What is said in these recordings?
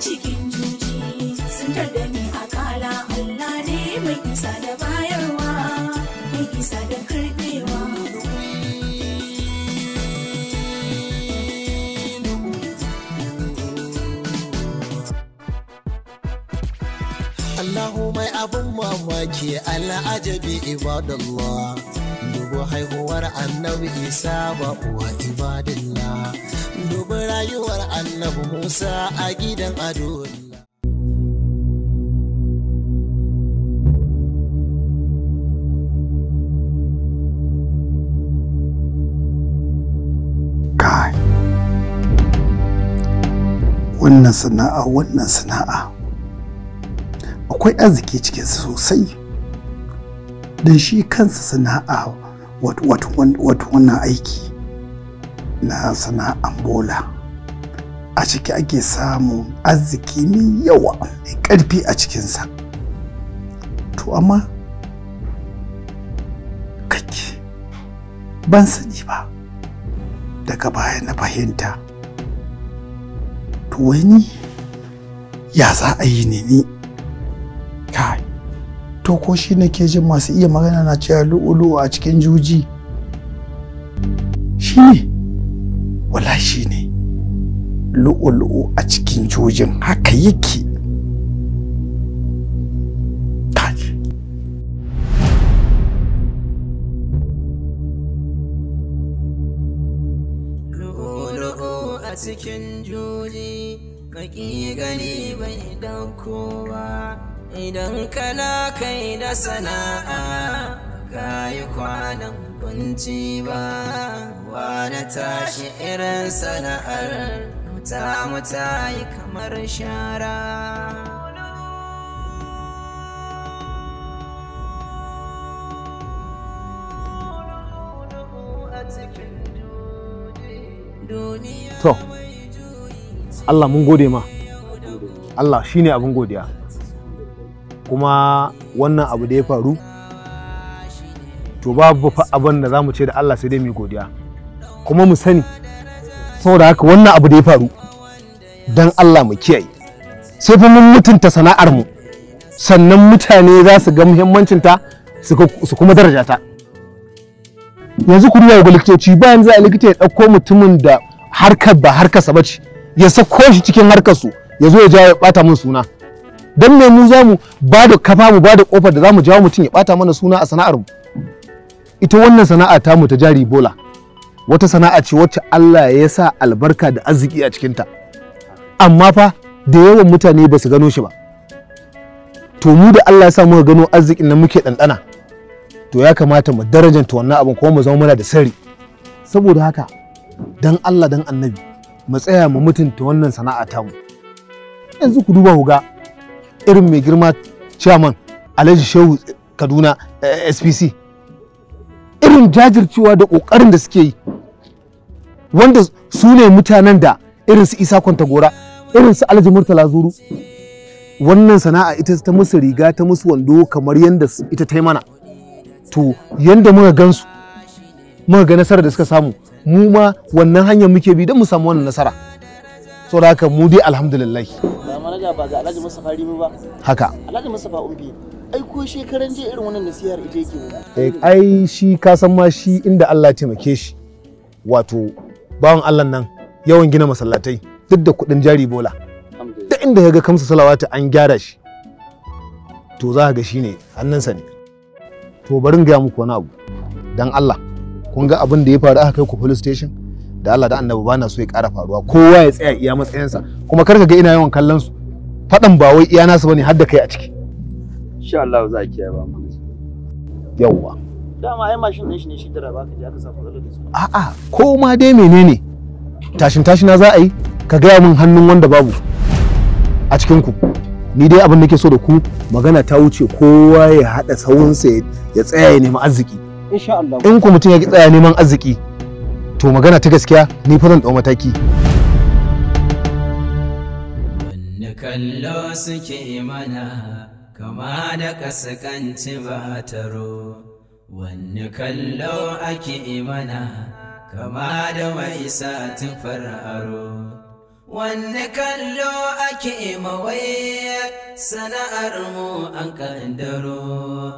cikin juji. Sun da ni akala, Allah ne mai isa da bayarwa, mai isa da karbewa. Allahu mai abun mamaki, al'ajabi ibadallah. Dubu haihuwar Annabi Isa ba uwa, ibadallah. Dubu rayuwar Annabi Musa a gidan ado. Kai, wannan sana'a, wannan sana'a akwai arziki cikinsa sosai. Don shi kansa sana'a, wato wannan aiki na sana'an bola, a ciki ake samun arziki mai yawa, mai ƙarfi a cikinsa. To amma kake ban sani ba, daga baya na fahimta. To wani ya za a yi ne ni? Kai, to ko shi nake jin masu iya magana na cewa lu'ulu'u a cikin juji. Shi ne, wala shi ne lu'ulu'u a cikin jujin, haka yake. Kai. Lu'ulu'u a cikin juji, baki gani bai dauko ba. Idan kana kai da sana'a, ka yi kwanan kunci ba. Wani tashi irin sana'ar muta muta yi kamar shara. To, Allah mun gode ma. Allah shine abin godiya. Kuma wannan abu da ya faru, to babu fa abin da za mu ce da Allah sai dai mu yi godiya. Kuma mu sani, saboda haka wannan abu da ya faru, don Allah mu kiyaye. Sai fa mun mutunta sana'ar mu, sannan mutane za su ga muhimmancinta su kuma daraja ta. Yanzu ku duba ga likitoci, bayan za a likita ya ɗauko mutumin da harkar ba harkarsa ba ce, ya sako shi cikin harkar su, ya zo ya jawo ya ɓata mun suna. Don me mu za mu ba da kafa, mu ba da kofar da za mu jawo mutum ya ɓata mana suna a sana'ar mu? Ita wannan sana'a ta mu ta jari bola wata sana'a ce wacce Allah ya sa albarka da arziki a cikinta, amma fa da yawan mutane ba su gano shi ba. To mu da Allah ya sa muka gano arzikin nan muke ɗanɗana, to ya kamata mu darajanta wannan abin kuma mu zama muna da sirri. Saboda haka dan Allah dan Annabi mu tsaya mu mutunta wannan sana'a tamu. Yanzu ku duba ku ga irin mai girma chairman Alhaji Shehu Kaduna SPC, irin jajircewa da ƙoƙarin da suke yi, wanda su ne mutanen da irin su Isa Kwantagora, irin su Alhaji Murtala Zuru, wannan sana'a ita ta musu riga ta musu wando kamar yadda ita ta yi mana. To yanda muka gansu, muka ga nasarar da suka samu, mu ma wannan hanyar muke bi don mu samu wannan nasara. Saboda haka mu dai alhamdulillah. Ba manaja ba ga Alhaji Mustapha Rimi ba. Haka. Alhaji Mustapha Umbi, ai ko shekaran jiya irin wannan nasihar ita yake mu. Ai shi ka san ma shi inda Allah ya taimake shi, wato bawan Allah nan yawan gina masallatai duk da kuɗin jari bola. Duk inda ya ga kamsa salawatu an gyara shi, to za ka ga shi ne hannunsa ne. To bari in gaya muku wani abu dan Allah. Kun ga abin da ya faru aka kai ku police station, da Allah da Annabi bana so ya ƙara faruwa. Kowa ya tsaya iya matsayinsa, kuma kar ka ga ina yawan kallon su, faɗan ba wai iya nasu bane, har da kai a ciki. Insha Allah za a kiyaye ba mu. Yawwa. Dama ai mashin din shi ne shi da raba ka je aka samu matsalar da su. A'a, ko ma dai menene tashin tashina za a yi, ka gaya min hannun wanda babu a cikin ku. Ni dai abin nake so da ku, magana ta wuce, kowa ya haɗa sawunsa ya tsaya ya nemi arziki. Insha Allah. In ku mutum ya ki tsaya neman arziki, to magana ta gaskiya ni fa zan ɗau mataki. Wanne kallo suke mana kama da kaskanci ba taro, wanne kallo ake mana kama da mai satin far'aro. Wanne kallo ake mawai sana'ar mu an kaddaro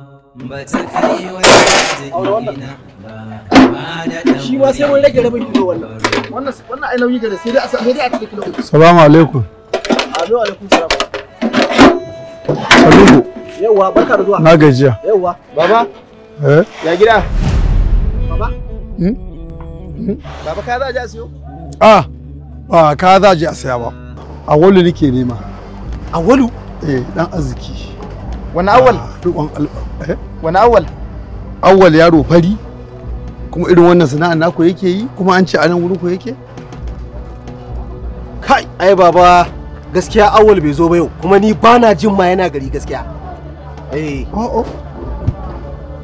ba ta kai wani jikina ba da shi ma sai mun rage rabin kilo wannan. Wannan ai nauyi gare sai dai a sai dai a cire kilo. Salamu alaikum. Amin alaikum salam. Saluhu. Yawwa barka da zuwa. Na gajiya. Yawwa baba. Eh? Ya gida. Baba. Baba ka za a je a siyo? Ah, ba ka za a je a saya ba. Awwalu nake nema. Awwalu? Eh, dan arziki. Wani awwal? Rikon eh? Wani awwal? Awwal yaro fari. Kuma irin wannan sana'ar naku yake yi kuma an ce a nan wurin ku yake? Kai, ai baba gaskiya awwal bai zo ba yau kuma ni bana jin ma yana gari gaskiya. Eh. Oh oh.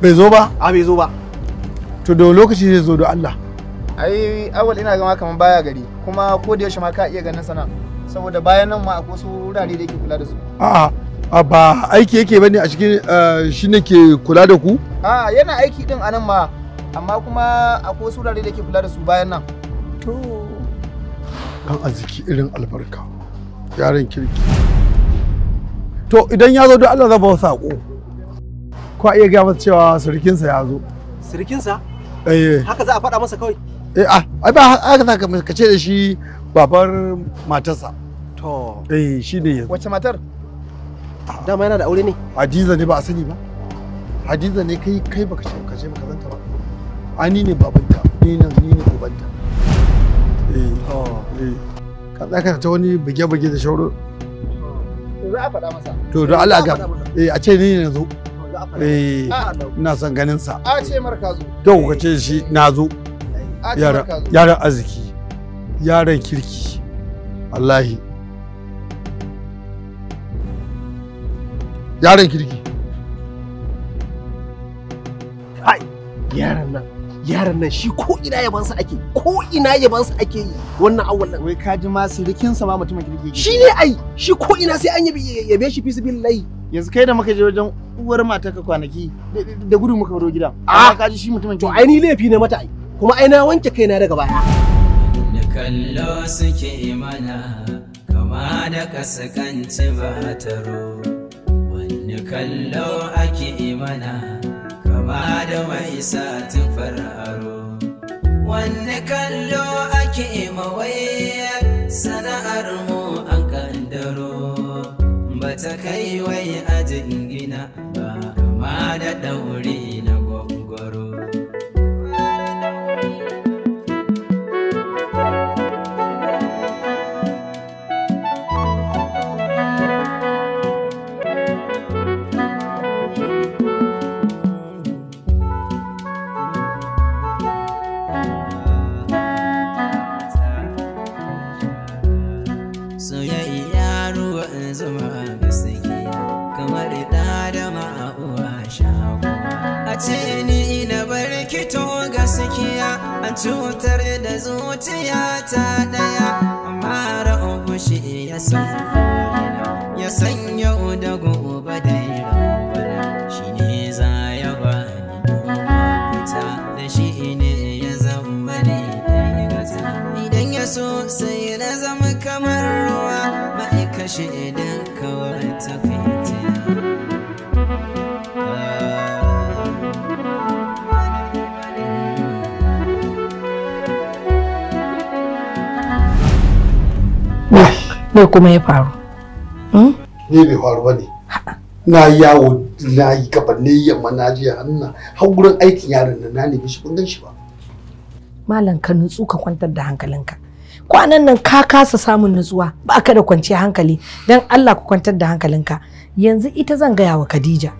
Bai zo ba? A bai zo ba. To da lokaci zai zo da Allah. Ai awal ina gama kaman baya gari kuma ko da yaushe ma ka iya ganin sana saboda bayan nan ma akwai wasu wurare da yake kula da su. A'a ba aiki yake bane a cikin shi ne ke kula da ku? A yana aiki din anan ma amma kuma akwai wasu wurare da yake kula da su bayan nan. To dan arziki irin albarka yaron kirki. To idan ya zo don Allah zan ba sako. Ko a iya gaya masa cewa surukinsa ya zo. Surukinsa? Eh. Haka za a faɗa masa kawai? Eh ah, ai ba haka za ka ce da shi babar matarsa. To. Eh shi ne yanzu. Wace matar? Dama yana da aure ne? Hadiza ne ba a sani ba. Hadiza ne kai kai baka ce ka ce baka zanta ba. Ai ni ne babanta, ni ne ubanta. Eh. Eh. Ka tsaka ta wani buge-buge da shauro. Za a faɗa masa. To don Allah ga eh a ce ni ne nazo. Eh ina son ganin sa. A ce mar ka zo. To ka ce shi na zo. Yaran arziki, yaran kirki, wallahi. Yaran kirki. Kai, yaran nan shi ko ina yabansa ake, ko ina yabansa ake yi wannan awwal nan. Wai ka ji ma sirikinsa ma mutumin kirki. Shi ne ai, shi ko ina sai an yabe shi fi sabilillahi. Yanzu kai da muka je wajen uwar matarka kwanaki da gudu muka baro gidan. Ah, ka ji shi mutumin to ai ni laifi ne mata ai. Kuma ai na wanke kaina daga baya. Da kallo suke mana kama da kaskanci ba taro. Wani kallo ake mana kama da mai satin aro. Wani kallo ake mawai sana'ar mu an kaddaro. Bata kai wai a jingina ba kama da ɗauri na gwangwaro. Soyayya ruwan zuma gaskiya kamar da da ma'uwa shago. A ce ni na bar kito gaskiya an cutar da zuciya ta daya amma ra'ubu shi ya san ko'ina ya san yau da gobe da rabbana shi ne za ya bani mafita da shi ne ya zama ne gata idan ya so sai na zama kamar ruwa ma'aikashi idan kawai ta fitina. Me kuma ya faru? Ne bai faru ba ne. Na yawo na yi gaba ne yamma na je hannu har gurin aikin yaron nan na nemi shi ban gan shi ba. Malam ka nutsu ka kwantar da hankalinka. Kwanan nan ka kasa samun nutsuwa ba ka da kwanciyar hankali don Allah ku kwantar da hankalinka. Yanzu ita zan gaya wa Khadija.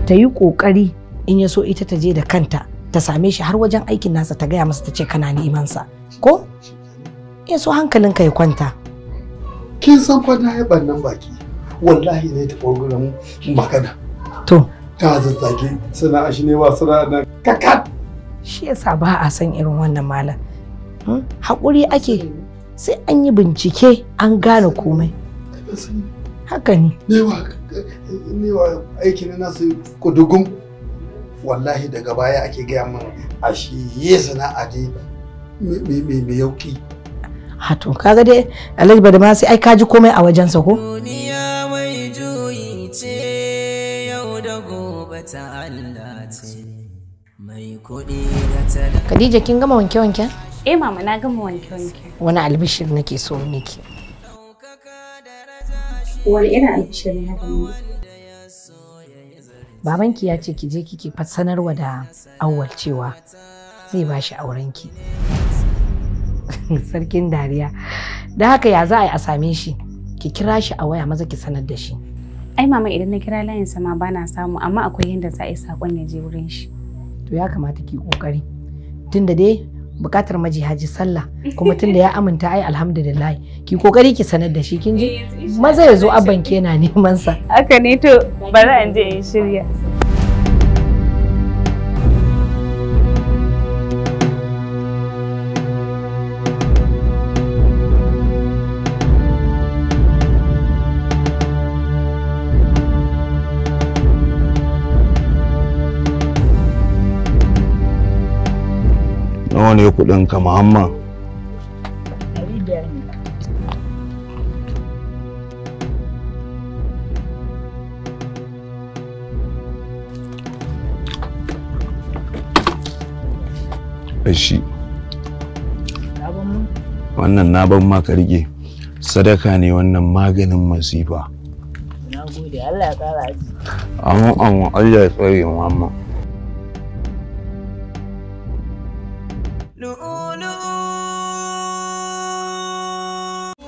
Ta yi ƙoƙari in ya so ita ta je da kanta ta same shi har wajen aikin nasa ta gaya masa ta ce kana neman sa. Ko? Ya so hankalinka ya kwanta. Kin san fa na yi ɓannan baki. Wallahi ne ta program magana. To. Ta zazzage sana'a shi ne ba sana'a nan kakat. Shi yasa ba a san irin wannan malam. Haƙuri ake sai an yi bincike an gane komai. Haka ne. Ne wa aiki na nasu kudugun. Wallahi daga baya ake gaya min a shi ye sana'a dai mai yauki. Hato kaga dai Alhaji Badamasi ai kaji komai a wajensa ko? Duniya mai juyi ce yau da gobe ta Allah ce mai kuɗi da talaka. Khadija kin gama wanke wanken? Eh mama na gama wanke wanke. Wani albishir nake so miki. Wani irin albishir ne haka mama? Babanki ya ce ki je kike sanarwa da Auwal cewa zai bashi aurenki. Sarkin dariya. Da haka ya za a yi a same shi? Ki kira shi a waya maza ki sanar da shi. Ai mama idan na kira layin sama bana samu amma akwai yanda za a yi sakon ya je wurin shi. To ya kamata ki kokari. Tunda dai bukatar maji haji sallah kuma tunda ya aminta ai alhamdulillah ki kokari ki sanar da shi kin ji maza ya zo abban ke yana neman sa. Haka ne to bari in je in shirya. Nawa ne kudin ka Muhammad? 500 ne. Shi. Wannan na ban ma ka rike. Sadaka ne wannan maganin masifa. Na gode Allah ya kara aji. Amin amin Allah ya tsare Muhammad.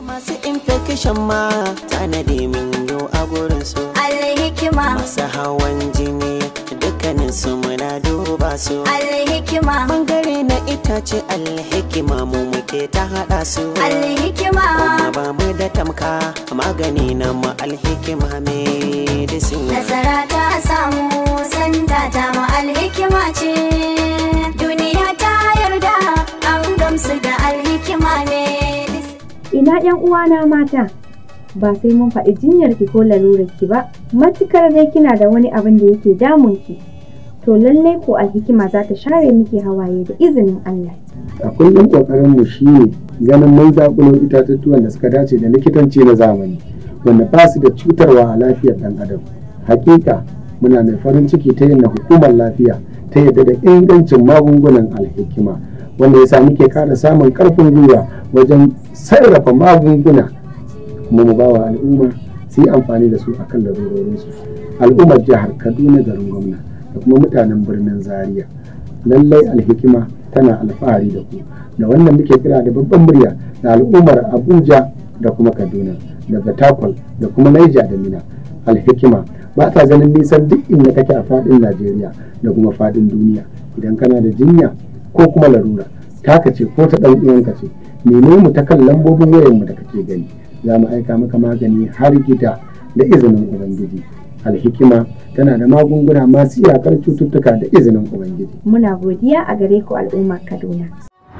Masu infection ma tanadi min yo a gurin su. Alhikima. Masu hawan jini dukkanin su muna duba su. Alhikima. Bangare na itace alhikima mu muke ta hada su. Alhikima. Kuma ba mu da tamka magani na mu alhikima medicine. Nasara ta samu santa ta mu alhikima ce. Duniya ta yarda an gamsu da alhikima medicine. Ina ‘yan uwana mata, ba sai mun faɗi jinyarki ko larurarki ba, matukar dai kina da wani abin da yake damunki, to lallai ko alhikima za ta share miki hawaye da izinin Allah. A kullum ƙoƙarinmu shi ne ganin mun zaƙulo itatuwan da suka dace da likitanci na zamani, wanda ba su da cutarwa a lafiyar ɗan adam. Hakika muna mai farin ciki ta yin hukumar lafiya ta yadda da ingancin magungunan alhikima, wanda ya sa muke ƙara samun ƙarfin gwiwa wajen sarrafa magunguna kuma mu bawa al'umma su yi amfani da su akan larurorinsu. Al'ummar jihar Kaduna garin gwamna da kuma mutanen birnin Zaria, lallai alhikima tana alfahari da ku. Da wannan muke kira da babban murya da al'ummar Abuja da kuma Kaduna da Fatakwal da kuma Niger da Mina. Alhikima ba ta ganin nisan duk inda kake a faɗin Najeriya da kuma faɗin duniya. Idan kana da jinya ko kuma larura taka ce ko ta ɗan uwanka ce, neme mu ta kan lambobin wayarmu da kake gani, za mu aika maka magani har gida da izinin Ubangiji. Alhikima tana da magunguna masu iyakar cututtuka da izinin Ubangiji. Muna godiya a gare ku al'ummar Kaduna.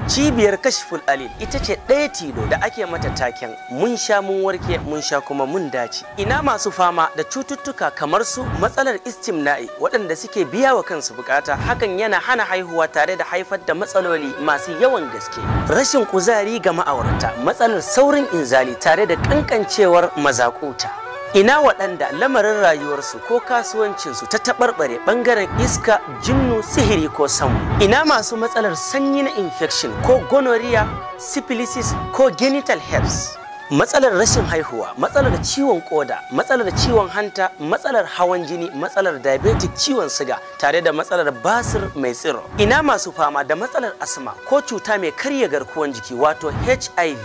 Cibiyar Kashful Alil ita ce ɗaya tilo da ake mata taken mun sha mun warke mun sha kuma mun dace. Ina masu fama da cututtuka kamar su matsalar istimna'i waɗanda suke biya wa kansu bukata, hakan yana hana haihuwa tare da haifar da matsaloli masu yawan gaske. Rashin kuzari ga ma'aurata, matsalar saurin inzali tare da kankancewar mazakuta. Ina waɗanda lamarin rayuwarsu ko kasuwancinsu ta taɓarɓare ɓangaren iska, jinnu, sihiri ko samu. Ina masu matsalar sanyi na infection ko gonorrhea, syphilis ko genital herpes. Matsalar rashin haihuwa, matsalar ciwon koda, matsalar ciwon hanta, matsalar hawan jini, matsalar diabetic, ciwon siga, tare da matsalar basir mai tsiro. Ina masu fama da matsalar asma ko cuta mai karya garkuwan jiki wato HIV.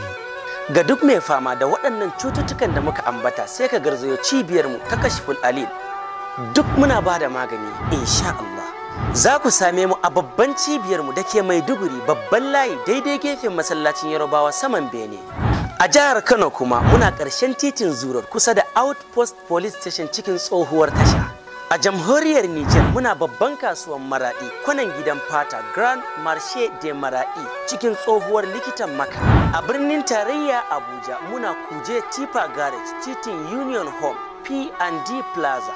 Ga duk mai fama da waɗannan cututtukan da muka ambata sai ka garzayo cibiyarmu ta Kashful Alil. Duk muna ba da magani insha Allah. Za ku same mu a babban cibiyarmu da ke Maiduguri babban layi daidai gefen masallacin Yarobawa saman Bene. A jihar Kano kuma muna ƙarshen titin Zurar kusa da Outpost Police Station cikin tsohuwar tasha. A jamhuriyar Nijar muna babban kasuwan Maradi kwanan gidan fata Grand Marche de Maradi cikin tsohuwar likitan Maka. A birnin tarayya Abuja muna Kuje Tipa Garage titin Union Home P&D Plaza.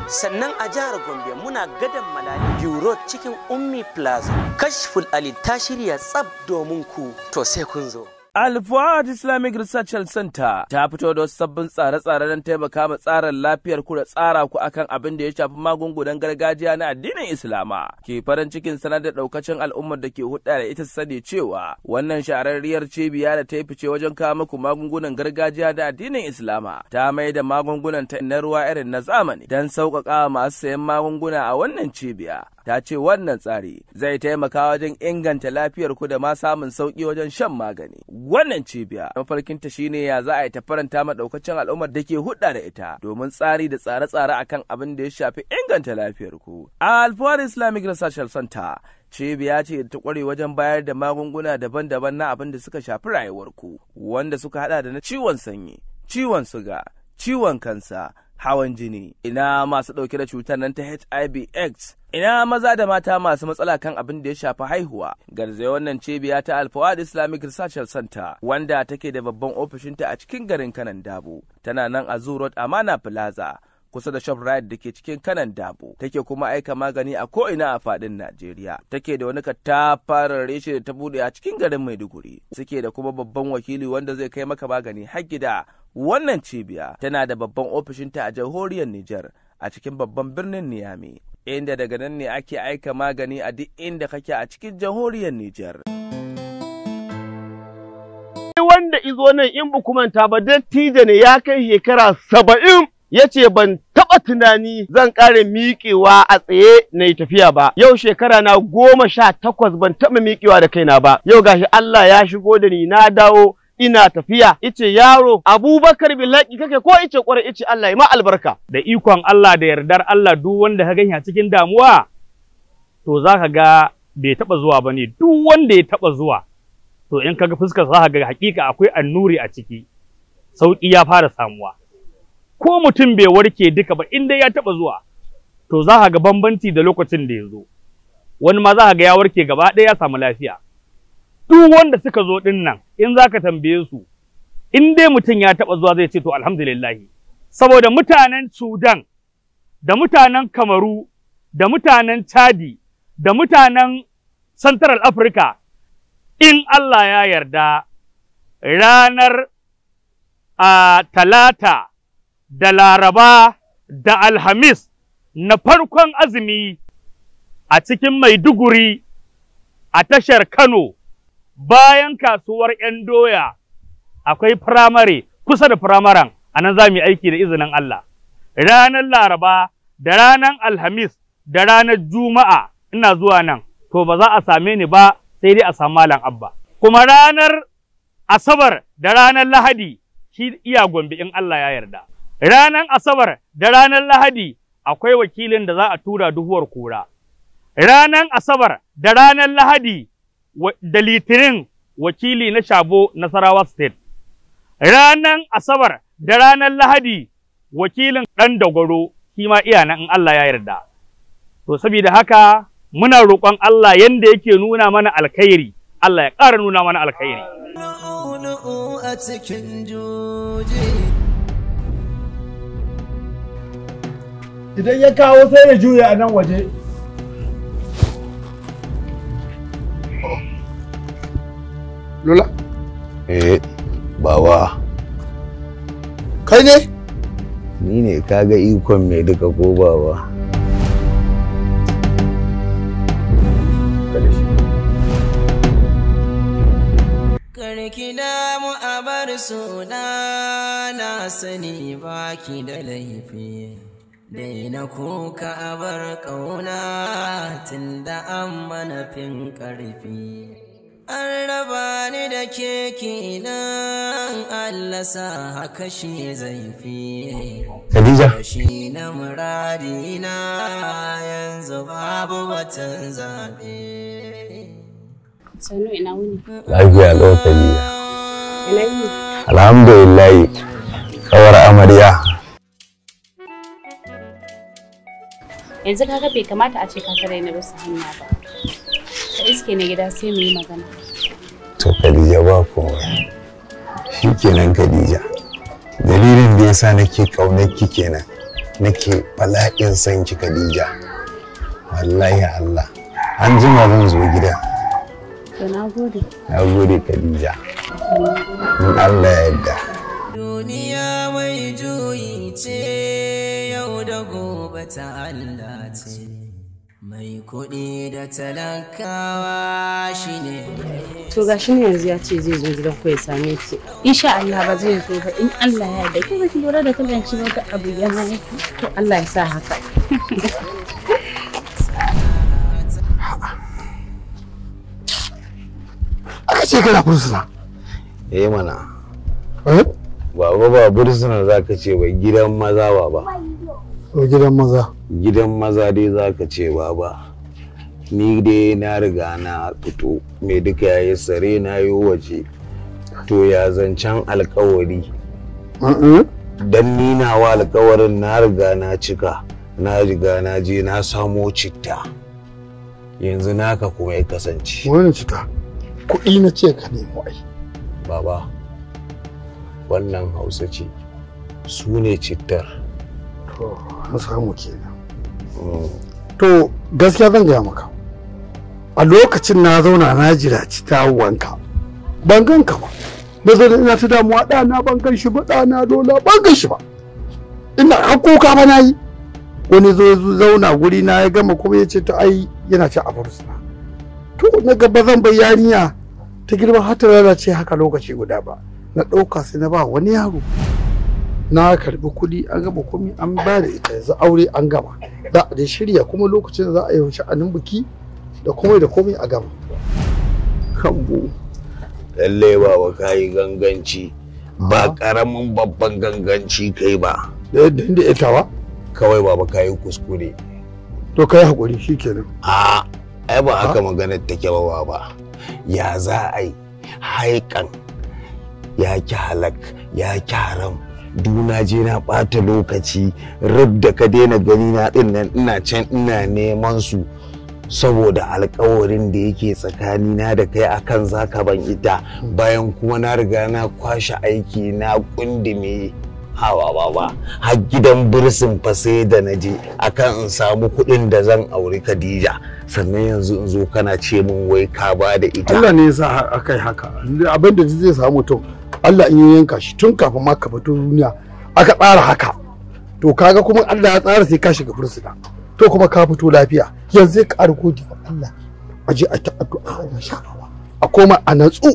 Sannan a jihar Gombe muna Gadan Malali Bureau cikin Ummi Plaza. Kashful Alil ta shirya tsab domin ku, to sai kun zo. Alfuad Islamic Research Center ta fito da wasu sabbin tsare-tsare don taimaka ma tsarin lafiyar ku da tsara ku akan abin da ya shafi magungunan gargajiya na addinin Islama. Ke farin cikin sanar da daukacin al'ummar da ke hudda da ita sani cewa wannan shahararriyar cibiya da ta yi fice wajen kawo muku magungunan gargajiya da addinin Islama ta mai da magungunan ta na ruwa irin na zamani don sauƙaƙa masu sayan magunguna a wannan cibiya. Ta ce wannan tsari zai taimaka wajen inganta lafiyar ku da ma samun sauƙi wajen shan magani. Wannan cibiya mafarkinta shine ya za a yi ta faranta ma daukacin al'ummar da ke hudda da ita domin tsari da tsare-tsare akan abin da ya shafi inganta lafiyar ku. Alfawar Islamic Research Center cibiya ce ta kware wajen bayar da magunguna daban-daban na abin da suka shafi rayuwar ku, wanda suka hada da na ciwon sanyi, ciwon suga, ciwon kansa, hawan jini, ina masu ɗauke da cutar nan ta HIV AIDS, ina maza da mata masu matsala kan abin da ya shafi haihuwa. Garzaya wannan cibiya ta Alfawad Islamic Research Center, wanda take da babban ofishinta a cikin garin Kanan Dabo, tana nan a Zoo Road Amana Plaza, kusa da Shoprite da ke cikin Kanan Dabo. Take kuma aika magani a ko'ina a fadin Najeriya. Take da wani katafaren reshe da ta bude a cikin garin Maiduguri. Suke da kuma babban wakili wanda zai kai maka magani har gida. Wannan cibiya tana da babban ofishinta a jamhuriyar Nijar a cikin babban birnin Niamey, inda daga nan ne ake aika magani a duk inda kake a cikin jamhuriyar Nijar. Wanda izo nan in ba manta ba, dattijo ne ya kai shekara 70, ya ce ban taɓa tunani zan ƙara miƙewa a tsaye na yi tafiya ba. Yau shekara na 18 ban taɓa miƙewa da kaina ba. Yau gashi Allah ya shigo da ni na dawo ina tafiya. Ice yaro Abubakar Bilaki kake ko? Ice ƙwarai. Ice Allah ya ma albarka. Da ikon Allah da yardar Allah, duk wanda ka gani a cikin damuwa to za ka ga bai taɓa zuwa ba ne. Duk wanda ya taɓa zuwa to in ka ga fuskar za ka ga hakika akwai annuri a ciki, sauƙi ya fara samuwa. Ko mutum bai warke duka ba, in dai ya taɓa zuwa to za ka ga bambanci da lokacin da ya zo. Wani ma za ka ga ya warke gaba ɗaya, ya samu lafiya. Duk wanda suka zo ɗin nan, in za ka tambaye su, in dai mutum ya taɓa zuwa, zai ce to alhamdulillahi. Saboda mutanen Sudan da mutanen Kamaru da mutanen Chadi da mutanen Central Africa, in Allah ya yarda, ranar a Talata da Laraba da Alhamis na farkon azumi a cikin Maiduguri a tashar Kano, bayan kasuwar 'yan doya, akwai firamare kusa da firamaren, a nan za mu yi aiki da izinin Allah. Ranar Laraba da ranar Alhamis da ranar Juma'a ina zuwa nan, to ba za a same ni ba, sai dai a samu Malam Abba. Kuma ranar Asabar da ranar Lahadi shi iya Gombe in Allah ya yarda. Ranar Asabar da ranar Lahadi akwai wakilin da za a tura Duhuwar Kura. Ranar Asabar da ranar Lahadi da Litinin wakili na Shabo, Nasarawa State. Ranar Asabar da ranar Lahadi wakilin Ɗan Dagwaro shi ma iya nan in Allah ya yarda. To saboda haka muna roƙon Allah, yanda yake nuna mana alkhairi, Allah ya ƙara nuna mana alkhairi. Lu'u a cikin juji. Idan ya kawo sai ya juya a nan waje. Lola? Eh, bawa. Kai ne? Ni ne, kaga ikon mai duka ko bawa. Kada shi. Karki damu a bar suna, na sani baki da laifi. Daina kuka a bar ƙauna tunda an mana fin ƙarfi. An raba ni da keke nan, Allah sa haka shi zai fi. Khadija. Shi na muradina, yanzu babu batun zaɓe. Sannu, ina wuni? Lafiya lau, Khadija. Ina yini? Alhamdulillah. Kawar amarya. Yanzu kaga bai kamata a ce ka tare ni bisa hanya ba. Ka iske ni gida sai mu yi magana. To Khadija, ba komai. Shikenan Khadija. Dalilin da yasa nake kaunar ki kenan. Nake bala'in san ki Khadija. Wallahi Allah. An jima zan zo gida. To na gode. Na gode Khadija. In Allah ya yarda. Duniya mai juyi ce yau da gobe ta Allah ce. Mai kuɗi da talakawa shine. To gashi ne yanzu ya ce zai zo gidan ku ya same ki. Insha Allah ba zai zo ba in Allah ya yarda. Kin ki lura da kallon shi ba abu ya ma yake. To Allah ya sa haka. Aka ce kana fursuna. Eh mana. Eh? Baba ba fursuna zaka ce ba, gidan maza baba. O gidan maza. Gidan maza dai zaka ce baba. Ni dai na riga na fito, me duka yayi sare na yi waje. To ya zancen alkawari. Dan ni nawa alkawarin na riga na cika, na riga na je na samo citta. Yanzu naka kuma ya kasance. Wani citta? Kuɗi na ce ka nemo ai. Baba, wannan Hausa ce, su ne cittar. To, an samu kenan. To, gaskiya zan gaya maka. A lokacin na zauna na jira ci dawowanka. Ban gan ka ba. Na zo ina ta damuwa, ɗana ban gan shi ba, ɗana dola ban gan shi ba. Ina har kuka ba na yi. Wani zo zauna guri na ya gama kuma ya ce to ai yana ci a fursuna. To na gaba zan bai yarinya ta girma har ta lalace haka lokaci guda ba. Na ɗauka sai na ba wani yaro. Na karbi kuɗi an gama komai an ba da ita, yanzu aure an gama. Za a dai shirya kuma lokacin da za a yi sha'anin biki da komai da komai a gama. Kambu. Lallai baba ka yi ganganci, ba ƙaramin babban ganganci kai ba. Da yadda ita ba? Kawai baba ka yi kuskure. To kai haƙuri shikenan. A ai ba haka maganar take ba baba. Ya za a yi haikan ya ki halak ya ki haram. Duna je na ɓata lokaci rub da ka daina gani na ɗin nan ina can ina neman su saboda alkawarin da yake tsakanina da kai akan zaka ban ita, bayan kuma na riga na kwashe aiki na kundume hawa baba har gidan birsin fa sai da na je akan in samu kuɗin da zan auri Khadija, sannan yanzu in zo kana ce min wai ka ba da ita. Allah ne yasa akai haka, abin da zai samu to Allah in yanka shi tun kafin ma ka fito duniya aka tsara haka. To kaga kuma Allah ya tsara sai ka shiga fursuna, to kuma ka fito lafiya, yanzu ka ƙara gode wa Allah, a je a ta addu'a ana shafawa a koma a natsu.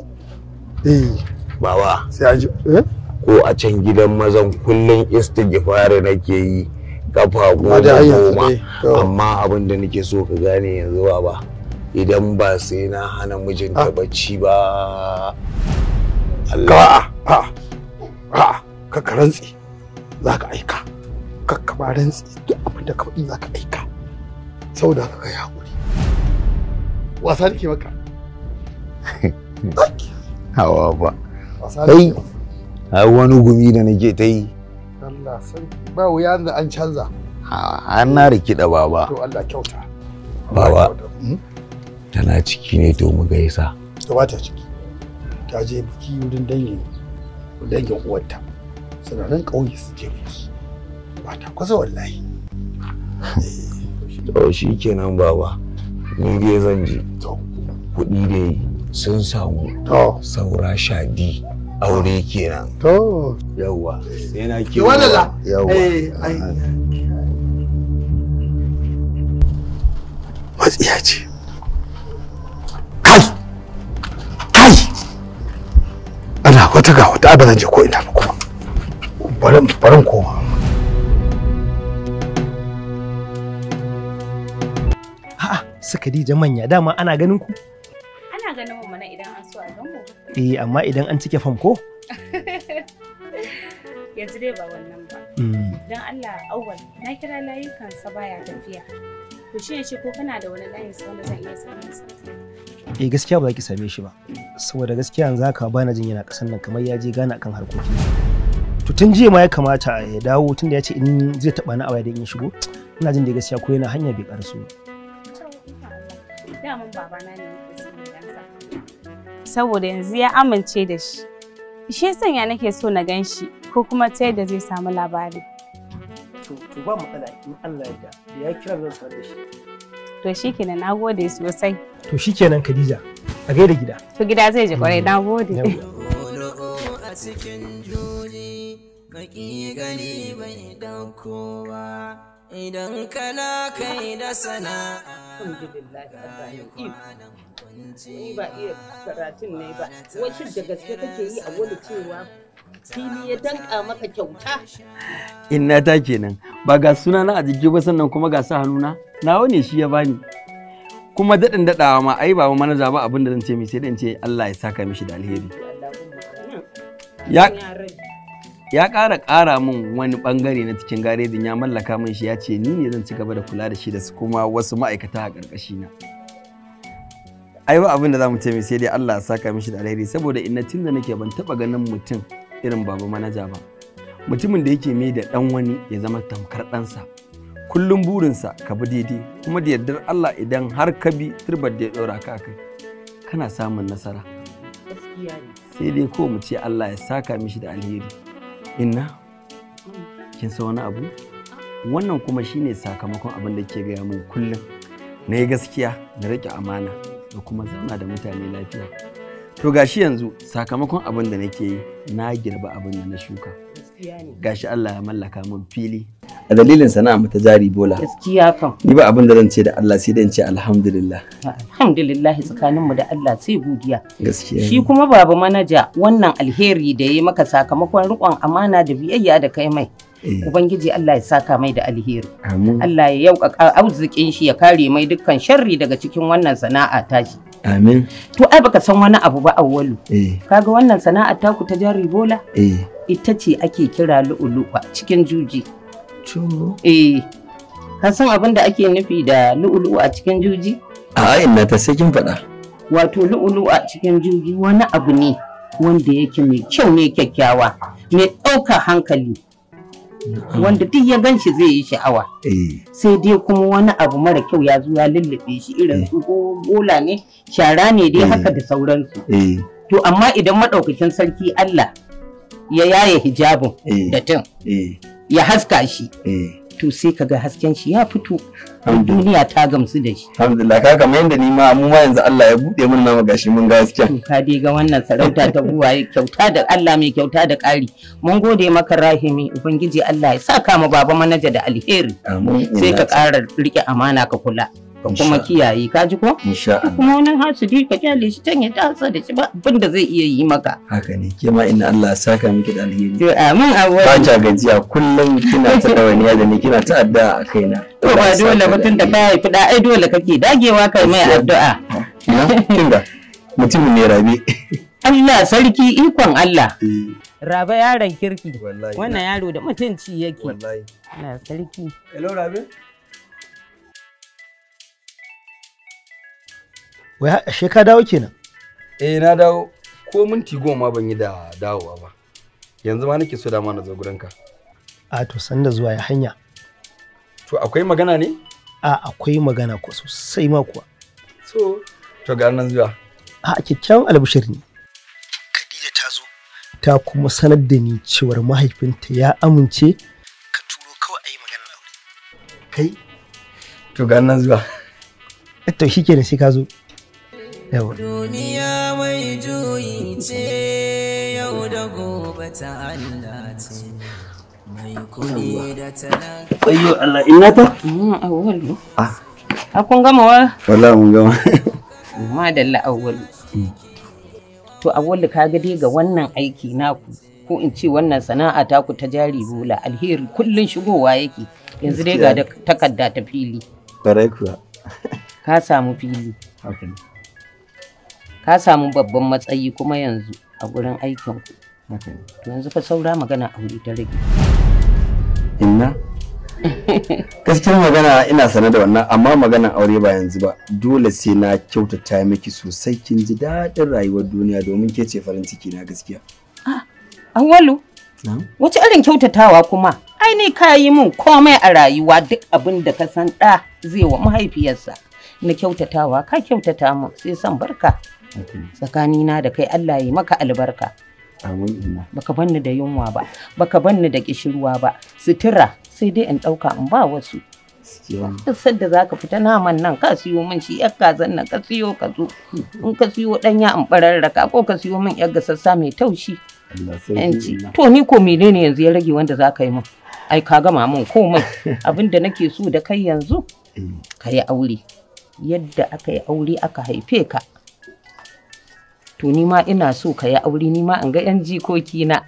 Eh baba sai an ji eh ko a can gidan mazan kullun istighfar nake yi kafa 10 amma abin da nake so ka gane yanzu baba, idan ba sai na hana mijinta bacci ba. Allah a a ka karantsi za ka aika, ka kama rantsi duk abin da ka faɗi za ka aika, saboda haka kai hakuri. Wasa nake maka. Hawa ba kai har wani gumi da nake ta yi. Allah sarki, ba wuya da an canza. Har na rikida baba. To Allah kyauta. Baba tana ciki ne to mu gaisa. To ba ta ciki. Ta je biki wurin dangin uwarta. Suna nan ƙauye su je biki. Ba ta kusa wallahi. To shi kenan baba. Ni dai zan je. Kuɗi dai sun samu. Saura shadi. Aure kenan. To. Yawwa. Sai na ke. Wadala. Yawwa. Eh, ai. Matsiya ce. Kai. Kai. Ana wata ga wata ba zan je ko ina ba kuma. Bari koma. A'a, su Khadija manya dama ana ganin ku? Ana ganin mu mana idan an so a gan mu. Eh, amma idan an cike fam ko? Yanzu dai ba wannan ba. Dan Allah Auwal, na kira layukansa baya tafiya. To shi ne ce ko kana da wani layin sa wanda zan iya samun sa? Eh gaskiya ba za ki same shi ba. Saboda gaskiya yanzu haka bana jin yana kasan nan, kamar ya je Ghana akan harkokin su. To tun jiya ma ya kamata ya dawo, tunda ya ce in zai taba ni a waya da in shigo. Ina jin da gaskiya ko yana hanya bai karaso ba. Daman babana ne yake son gansa. Saboda yanzu ya amince da shi. Shi ya sanya nake so na gan shi ko kuma ta yadda zai samu labari. To ba matsala in Allah ya da ya kira zan sanar da shi. To shikenan, nagode sosai. To shikenan Khadija, a gaida gida. To gida zai ji kwarai, nagode. A cikin juji baki gani bai dauko ba idan kana kai da sana'a. Alhamdulillah, Allah ya ni ba iya karatun ne ba. Washin da gaske kake yi a wani cewa fili ya danka maka kyauta. Inna ta kenan ba ga suna na a jiki ba, sannan kuma ga sa hannuna nawa ne shi ya bani. Kuma daɗin daɗawa ma ai ba manaja ba abin da zan ce mai sai dan ce Allah ya saka mishi da alheri. Ya ƙara min wani ɓangare na cikin garejin, ya mallaka min shi, ya ce ni ne zan ci gaba da kula da shi da su kuma wasu ma'aikata a ƙarƙashi na. Ai ba abin da za mu ce mai sai dai Allah ya saka mishi da alheri, saboda ina tun da nake ban taɓa ganin mutum irin baba manaja ba. Mutumin da yake mai da ɗan wani ya zama tamkar ɗansa. Kullum burinsa ka bi daidai, kuma da yardar Allah idan har ka bi turbar da ya ɗora ka kai kana samun nasara. Sai dai ko mu ce Allah ya saka mishi da alheri. Inna, kin san wani abu? Wannan kuma shine sakamakon abin da ke gaya min kullum. Na yi gaskiya, na riƙe amana, da kuma zauna da mutane lafiya. To gashi yanzu sakamakon abin da nake yi, na girba abin da na shuka. Gashi Allah ya mallaka min fili. A dalilin sana'a mu ta jari bola. Gaskiya kam. Ni ba abin da zan ce da Allah sai dai in ce alhamdulillah. Alhamdulillah, tsakaninmu da Allah sai godiya. Gaskiya. Shi kuma baba manaja wannan alheri da ya maka sakamakon riƙon amana da biyayya da kai mai. Ubangiji Allah ya saka mai da alheri. Amin. Allah ya yauƙaƙa arzikin shi ya kare mai dukkan sharri daga cikin wannan sana'a tashi. Amin. To ai baka san wani abu ba Awwalu. Kaga wannan sana'a taku ta jari bola? Ita ce ake kira lu'ulu'a cikin juji. To. Ka san abin da ake nufi da lu'ulu'u a cikin juji? A'a inna ta sai kin faɗa. Wato lu'ulu'u a cikin juji wani abu ne wanda yake mai kyau ne, kyakkyawa, mai ɗaukar hankali. Wanda duk ya gan shi zai yi sha'awa. Sai dai kuma wani abu mara kyau ya zo ya lullube shi, irin su bola ne, shara ne dai haka da sauransu. To amma idan maɗaukakin sarki Allah ya yaye hijabin da tun ya haska shi, to sai kaga hasken shi ya fito, duniya ta gamsu da shi. Alhamdulillah, ka kamar yadda ni ma mu ma yanzu Allah ya buɗe mun namu gashi mun ga hasken. Ka dai ga wannan sarauta ta buwaye, kyauta da Allah mai kyauta da ƙari. Mun gode maka Rahimi, Ubangiji Allah ya saka mu baba manaja da alheri. Amin. Sai ka ƙara riƙe amana ka kula. Ka kuma kiyaye, ka ji ko? Insha Allah. Kuma wani hasidi ka kyale shi can ya tasa da shi ba abin da zai iya yi maka. Haka ne, ke ma inna Allah ya saka miki da alheri. To amin Awwalu. Ba kya gajiya kullum kina ta ɗawainiya da ni, kina ta addu'a a kaina. To ba dole ba tun da ka haifi da ai dole kake dagewa kai mai addu'a. Ina kinga mutumin ne Rabi. Allah sarki, ikon Allah. Rabe yaron kirki. Wannan yaro da mutunci yake. Wallahi. Allah sarki. Hello Rabe. Wai ashe ka dawo kenan? Eh na dawo, ko minti 10 ban yi da dawowa ba. Yanzu ma nake so da ma na zo gurinka. A to sanda zuwa ya hanya. To akwai magana ne? A akwai magana ko sosai ma kuwa. So to ga nan zuwa. A kyakkyawan albishir ne. Khadija ta zo ta kuma sanar da ni cewar mahaifinta ya amince ka turo kawai a yi maganar aure. Kai? To ga nan zuwa. To shikenan sai ka zo. Duniya mai juyi ce yau da gobe ta Allah ce mai kuɗi da talaka. Ayyo Allah, ina ta? Awwalu. A kun gama wa? Wallahi mun gama. Madalla Awwalu. To Awwalu ka ga dai ga wannan aiki naku ko in ce wannan sana'a taku ta jari bola alheri kullun shigowa yake. Yanzu dai ga takarda ta fili. Kwarai kuwa. Ka samu fili. Haka ne. Ka samu babban matsayi kuma yanzu a gurin aikin ku. To yanzu fa saura magana aure ta rage. Inna? Gaskiyar magana ina sane da wannan, amma maganar aure ba yanzu ba. Dole sai na kyautata miki sosai kin ji daɗin rayuwar duniya domin ke ce farin ciki na gaskiya. Awwalu, wace irin kyautatawa kuma? Ai ni ka yi min komai a rayuwa, duk abin da ka san ɗa zai wa mahaifiyarsa na kyautatawa ka kyautata min, sai san barka. Tsakanina da kai Allah ya maka albarka. Amin. Baka banni da yunwa ba, baka banni da kishirwa ba, sutura sai Sai dai in ɗauka in ba wasu. Duk sanda za ka fita naman nan ka siyo min shi, yar kazan nan ka siyo ka zo. In ka siyo ɗanya in ɓararraka ko ka siyo min yar gasassa mai taushi. Yanci. To ni ko menene yanzu ya rage wanda za ka yi min? Ai ka gama min komai. Abin da nake so da kai yanzu ka yi aure. Yadda aka yi aure aka haife ka. To ni ma ina so ka yi aure, ni ma in ga yan jikoki na.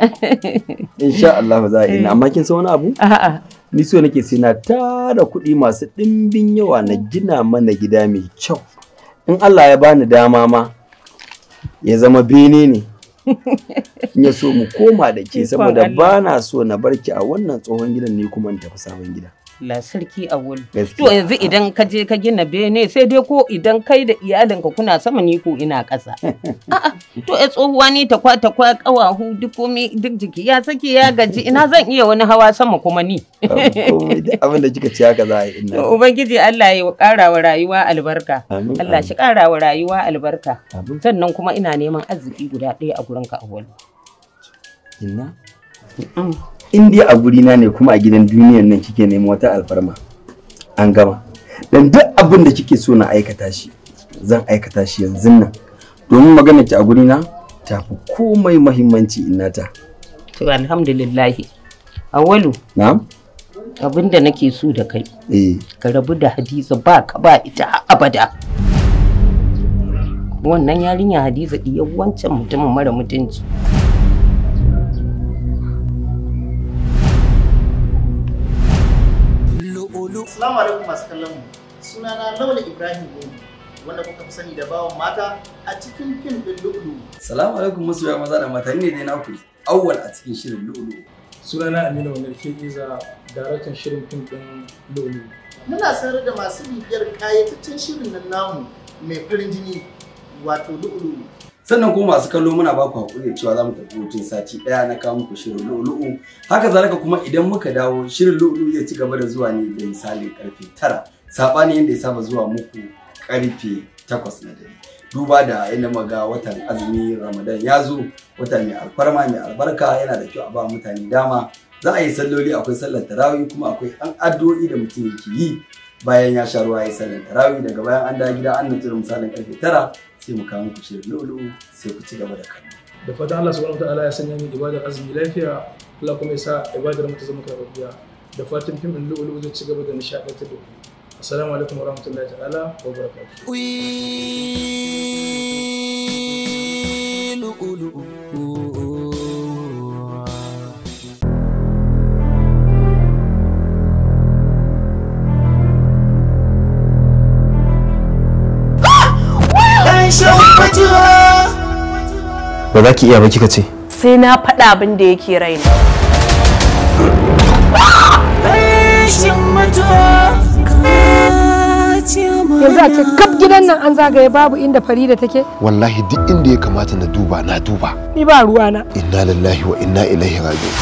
Insha Allah za a yi, amma kin san wani abu? A'a. Ni so nake sai na tara kuɗi masu ɗimbin yawa na gina mana gida mai kyau. In Allah ya bani dama ma ya zama bene ne. In ya so mu koma da ke, saboda ba na so na barki a wannan tsohon gidan ne kuma in tafi sabon gida. La sarki awul. To yanzu idan ka je ka gina bene sai dai ko idan kai da iyalinka kuna sama ni ko ina ƙasa. A'a, to ya tsohuwa ni ta kwa ƙawahu duk komai duk jiki ya saki ya gaji, ina zan iya wani hawa sama kuma ni. Abin da kika ce haka za a yi ina. Ubangiji Allah ya ƙara wa rayuwa albarka. Allah shi ƙara wa rayuwa albarka. Sannan kuma ina neman arziki guda ɗaya a gurinka awul. Ina? In dai a gurina ne kuma a gidan duniyan nan kike neman wata alfarma, an gama. Dan duk abin da kike so na aikata shi zan aikata shi yanzu nan, domin magana ki a gurina ta fi komai muhimmanci innata. To alhamdulillah. Awwalu. Na'am. Abin da nake so da kai, ka rabu da Hadiza, ba ka ba ita har abada. Wannan yarinya Hadiza diyar wancan mutumin mara mutunci. Assalamu alaikum masu kallon mu. Sunana Lawal Ibrahim Gomi, wanda kuka fi sani da bawan mata a cikin fim ɗin Lu'lu'u. Salamu alaikum masoya maza da mata, ni ne dai naku Awwal a cikin shirin Lu'lu'u. Sunana Aminu Wangarke Iza, daraktan shirin fim ɗin Lu'lu'u. Muna sanar da masu bibiyar kayataccen shirin nan namu mai farin jini wato Lu'lu'u. Sannan kuma masu kallo muna ba ku hakuri da cewa za mu tafi hutun sati ɗaya na kawo muku shirin Lu'lu'u. Haka zalika kuma idan muka dawo shirin Lu'lu'u zai ci gaba da zuwa ne da misalin karfe 9, saɓanin yadda ya saba zuwa muku karfe 8 na dare. Duba da yadda muka ga watan azumi Ramadan ya zo, wata mai alfarma mai albarka, yana da kyau a ba mutane dama. Za a yi salloli, akwai sallar tarawih kuma akwai an addu'o'i da mutum yake yi bayan ya sha ruwa ya yi sallar tarawih. Daga bayan an dawo gida an nutsu da misalin karfe 9 sai mu kawo muku shirin Lu'lu'u, sai ku ci gaba da kallo. Da fatan Allah subhanahu wataala ya sanya mu ibadar azumi lafiya, Allah kuma ya sa ibadar mu ta zama karɓaɓɓiya. Da fatan fim ɗin Lu'lu'u zai ci gaba da nishaɗantar da ku. Assalamu alaikum warahmatullahi ta'ala wa barakatuh. Lu'lu'u. Ba za ki iya ba kika ce? Sai na faɗa abin da yake raina. Yanzu a ce kaf gidan nan an zagaye babu inda Farida take? Wallahi duk inda ya kamata na duba na duba. Ni ba ruwana. Inna lillahi wa inna ilaihi raji'un.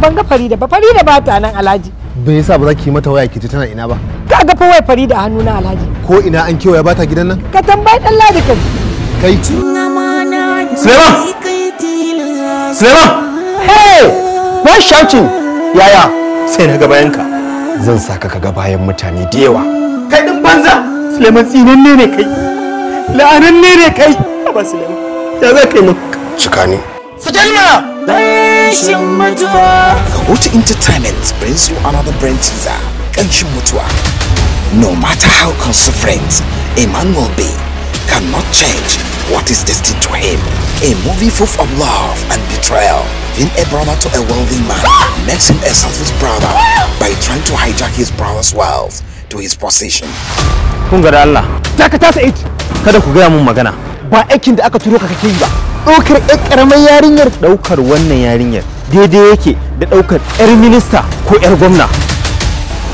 Ban ga Farida ba, Farida ba ta nan Alhaji. Bai yasa ba za ki yi mata waya ki ji tana ina ba? Ka ga fa wai Farida a hannuna Alhaji. Ko ina an kewaya ba ta gidan nan? Ka tambayi dan Ladi ka. Kai. Suleiman! Suleiman! Hey! Why shouting? Yaya? Sai na ga bayanka. Zan saka ka ga bayan mutane da yawa. Kai din banza! Suleiman tsinanne ne kai. La'ananne ne kai. Haba Suleiman. Ya za ka yi min? Cika ne. Sake mana! Kahutu Entertainment brings you another brain teaser, Kanshin Mutuwa. No matter how consufferent a man will be, cannot change what is destined to him. A movie full of love and betrayal. Being a brother to a wealthy man makes him a selfish brother by trying to hijack his brother's wealth to his possession. Kun ga da Allah. Dakata Sa'id. Kada ku gaya mun magana. Ba aikin da aka turo ka kake yi ba. Ɗaukar ƴar ƙaramar yarinyar. Ɗaukar wannan yarinyar daidai yake da ɗaukar ƴar minista ko ƴar gwamna.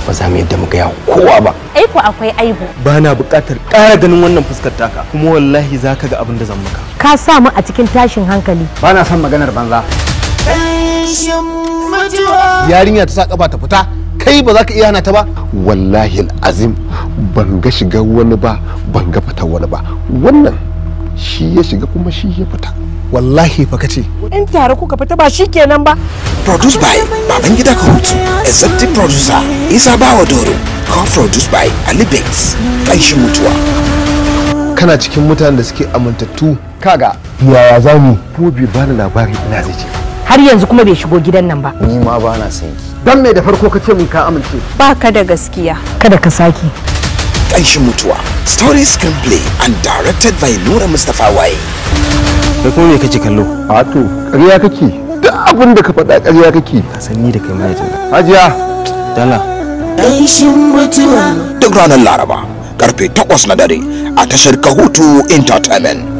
Ba za mu yadda mu gaya kowa ba. Aiko akwai aibu. Ba na buƙatar ƙara ganin wannan fuskar taka, kuma wallahi za ka ga abin da zan maka. Ka sa mu a cikin tashin hankali. Ba na son maganar banza. Yarinya ta sa ƙafa ta fita, kai ba za ka iya hana ta ba. Wallahi azim ban ga shiga wani ba, ban ga fitar wani ba. Wannan shi ya shiga kuma shi ya fita. Wallahi fa kace. In tare kuka fita ba shikenan ba. Produced by Babangida Kahutu, Executive Producer Isa Bawadoro, Co-produced by Ali Bates, Ƙanshin Mutuwa. Kana cikin mutanen da suke amintattu. Kaga yaya za mu ko bai bani labari ina zai ce. Har yanzu kuma bai shigo gidan nan ba. Ni ma ba na son ki. Dan me da farko kace mun ka amince? Baka da gaskiya. Kada ka sake. Ƙanshin Mutuwa. Story, screenplay and directed by Nura Mustapha Waye. Da kuma me kake kallo? A to, ƙarya kake. Duk abin da ka faɗa ƙarya kake. Ka san ni da kai mai jin. Hajiya. Dala. Ƙanshin Mutuwa. Duk ranar Laraba, karfe 8 na dare a tashar Kahutu Entertainment.